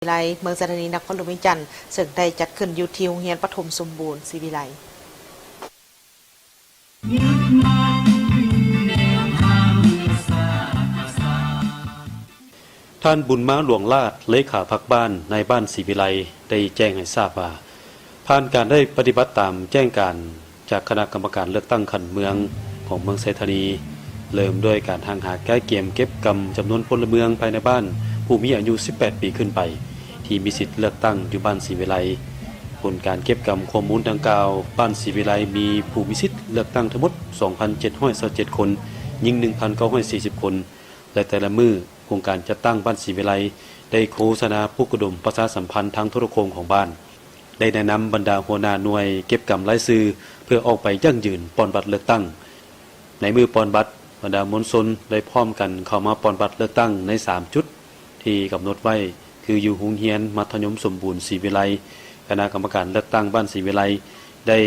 ວິໄລ ເມືອງໄຊທານີ ນະຄອນຫຼວງວຽງຈັນ ເຊິ່ງໄດ້ຈັດຂຶ້ນຢູ່ທີ່ໂຮງຮຽນປະຖົມສົມບູນສີວິໄລ. ທ່ານ ບຸນມາ ຫຼວງລາດ ເລຂາພັກບ້ານ ນາຍບ້ານສີວິໄລ ໄດ້ແຈ້ງໃຫ້ຊາບວ່າ ຜ່ານການໄດ້ປະຕິບັດຕາມແຈ້ງການຈາກຄະນະກຳມະການເລືອກຕັ້ງຂັ້ນເມືອງຂອງເມືອງໄຊທານີ, ເລີ່ມດ້ວຍການຮັ່ງຫາກະກຽມເກັບກຳຈຳນວນພົນລະເມືອງພາຍໃນບ້ານຜູ້ມີອາຍຸສິບແປດປີຂຶ້ນໄປ ທີ່ມີສິດເລືອກຕັ້ງຢູ່ບ້ານສີວິໄລ. ຜົນການເກັບກຳຂໍ້ມູນດັ່ງກ່າວ, ບ້ານສີວິໄລມີຜູ້ມີສິດເລືອກຕັ້ງທັງໝົດສອງພັນເຈັດຮ້ອຍຊາວເຈັດຄົນ, ຍິງໜຶ່ງພັນເກົ້າຮ້ອຍສີ່ສິບຄົນ ແລະ ແຕ່ລະມື້ ອົງການຈັດຕັ້ງບ້ານສີວິໄລ ໄດ້ໂຄສະນາປຸກລະດົມປະຊາສຳພັນທາງໂທລະໂຄ່ງຂອງບ້ານ, ໄດ້ແນະນຳບັນດາຫົວໜ້າໜ່ວຍເກັບກຳລາຍຊື່ ເພື່ອອອກໄປຢັ້ງຢືນປ່ອນບັດເລືອກຕັ້ງ. ໃນມື້ປ່ອນບັດ, ບັນດາມວນຊົນໄດ້ພ້ອມກັນເຂົ້າມາປ່ອນບັດເລືອກຕັ້ງໃນສາມຈຸດທີ່ກຳນົດໄວ້ ຄືຢູ່ໂຮງຮຽນມັດທະຍົມສົມບູນສີວິໄລ. ຄະນະກຳມະການເລືອກຕັ້ງບ້ານສີວິໄລ ໄດ້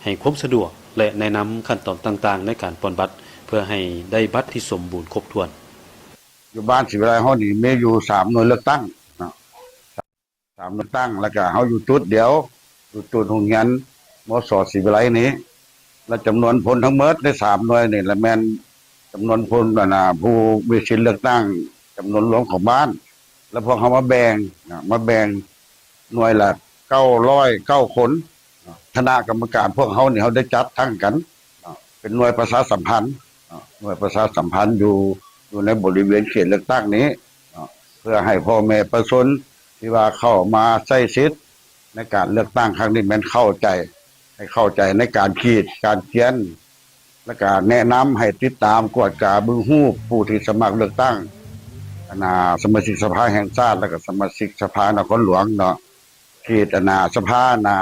ໃຫ້ຄວາມສະດວກ ແລະ ແນະນຳຂັ້ນຕອນຕ່າງໆໃນການປ່ອນບັດ ເພື່ອໃຫ້ໄດ້ບັດທີ່ສົມບູນຄົບຖ້ວນ. ຢູ່ບ້ານສີວິໄລເຮົານີ້ມີຢູ່ສາມໜ່ວຍເລືອກຕັ້ງເນາະ, ສາມໜ່ວຍເລືອກຕັ້ງ ແລ້ວກະເຮົາຢູ່ຈຸດດຽວ ຢູ່ຈຸດໂຮງຮຽນ ມສ ສີວິໄລນີ້ ແລະ ຈຳນວນຄົນທັງໝົດໃນສາມໜ່ວຍນີ້ ລະແມ່ນຈຳນວນຄົນ ອັນນ່າ ຜູ້ມີສິດເລືອກຕັ້ງຈຳນວນລວມຂອງບ້ານ ແລະ ພວກເຮົາມາແບ່ງນະ ມາແບ່ງໜ່ວຍລະເກົ້າຮ້ອຍເກົ້າຄົນ. ຄະນະກຳມະການພວກເຮົານີ້ ເຮົາໄດ້ຈັດຕັ້ງກັນເນາະ ເປັນໜ່ວຍປະຊາສຳພັນເນາະ, ໜ່ວຍປະຊາສຳພັນຢູ່ ຢູ່ໃນບໍລິເວນເຂດເລືອກຕັ້ງນີ້ເນາະ ເພື່ອໃຫ້ພໍ່ແມ່ປະຊາຊົນທີ່ວ່າເຂົ້າມາໃຊ້ສິດໃນການເລືອກຕັ້ງຄັ້ງນີ້ ແມ່ນເຂົ້າໃຈ ໃຫ້ເຂົ້າໃຈໃນການຂີດ ການຂຽນ ແລ້ວກະແນະນຳໃຫ້ຕິດຕາມກວດກາເບິ່ງຮູບຜູ້ທີ່ສະໝັກເລືອກຕັ້ງ ອັນນ່າ ສະມາຊິກສະພາແຫ່ງຊາດ ແລ້ວກະສະມາຊິກສະພານະຄອນຫຼວງເນາະ. ຂີດ ອັນນ່າ ສະພາ ອັນນ່າ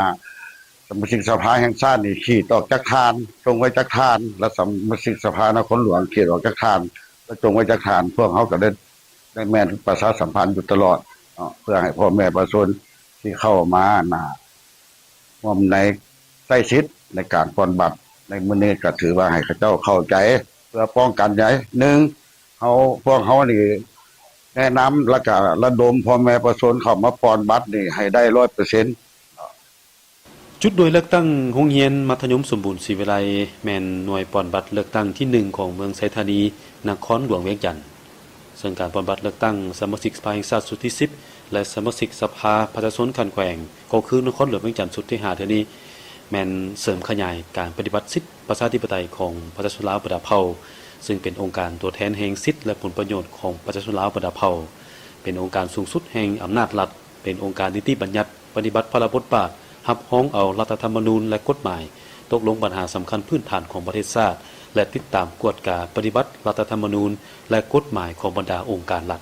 ສະມາຊິກສະພາແຫ່ງຊາດນີ້ ຂີດອອກຈັກທ່ານ ສົ່ງໄວ້ຈັກທ່ານ ແລະ ສະມາຊິກສະພານະຄອນຫຼວງ ຂີດອອກຈັກທ່ານ ແລະ ສົ່ງໄວ້ຈັກທ່ານ. ພວກເຮົາກະໄດ້ ໄດ້ແມ່ນປະຊາສຳພັນຢູ່ຕະຫຼອດເນາະ ເພື່ອໃຫ້ພໍ່ແມ່ປະຊາຊົນທີ່ເຂົ້າມາ ອັນນ່າ ຮ່ວມໃນໃຊ້ສິດໃນການປ່ອນບັດໃນມື້ນີ້ ກະຖືວ່າໃຫ້ເຂົາເຈົ້າເຂົ້າໃຈ ເພື່ອປ້ອງກັນໃຈ ໜຶ່ງ ເຮົາ ພວກເຮົານີ້ແນະນຳ ແລ້ວກະລະດົມພໍ່ແມ່ປະຊາຊົນເຂົ້າມາປ່ອນບັດນີ້ໃຫ້ໄດ້ຮ້ອຍເປີເຊັນ. ຈຸດໜ່ວຍເລືອກຕັ້ງໂຮງຮຽນມັດທະຍົມສົມບູນສີວິໄລ ແມ່ນໜ່ວຍປ່ອນບັດເລືອກຕັ້ງທີໜຶ່ງຂອງເມືອງໄຊທານີ ນະຄອນຫຼວງວຽງຈັນ. ເຊິ່ງການປ່ອນບັດເລືອກຕັ້ງສະມາຊິກສະພາແຫ່ງຊາດຊຸດທີສິບ ແລະ ສະມາຊິກສະພາປະຊາຊົນຂັ້ນແຂວງ ກໍຄືນະຄອນຫຼວງວຽງຈັນຊຸດທີຫ້າເທື່ອນີ້ ແມ່ນເສີມຂະຫຍາຍການປະຕິບັດສິດປະຊາທິປະໄຕຂອງປະຊາຊົນລາວບັນດາເຜົ່າ, ເຊິ່ງເປັນອົງການຕົວແທນແຫ່ງສິດ ແລະ ຜົນປະໂຫຍດຂອງປະຊາຊົນລາວບັນດາເຜົ່າ, ເປັນອົງການສູງສຸດແຫ່ງອຳນາດລັດ, ເປັນອົງການນິຕິບັນຍັດ ປະຕິບັດພາລະບົດບາດ ຮັບຮອງເອົາລັດຖະທຳມະນູນ ແລະ ກົດໝາຍ, ຕົກລົງບັນຫາສຳຄັນພື້ນຖານຂອງປະເທດຊາດ ແລະ ຕິດຕາມກວດກາປະຕິບັດລັດຖະທຳມະນູນ ແລະ ກົດໝາຍຂອງບັນດາອົງການລັດ.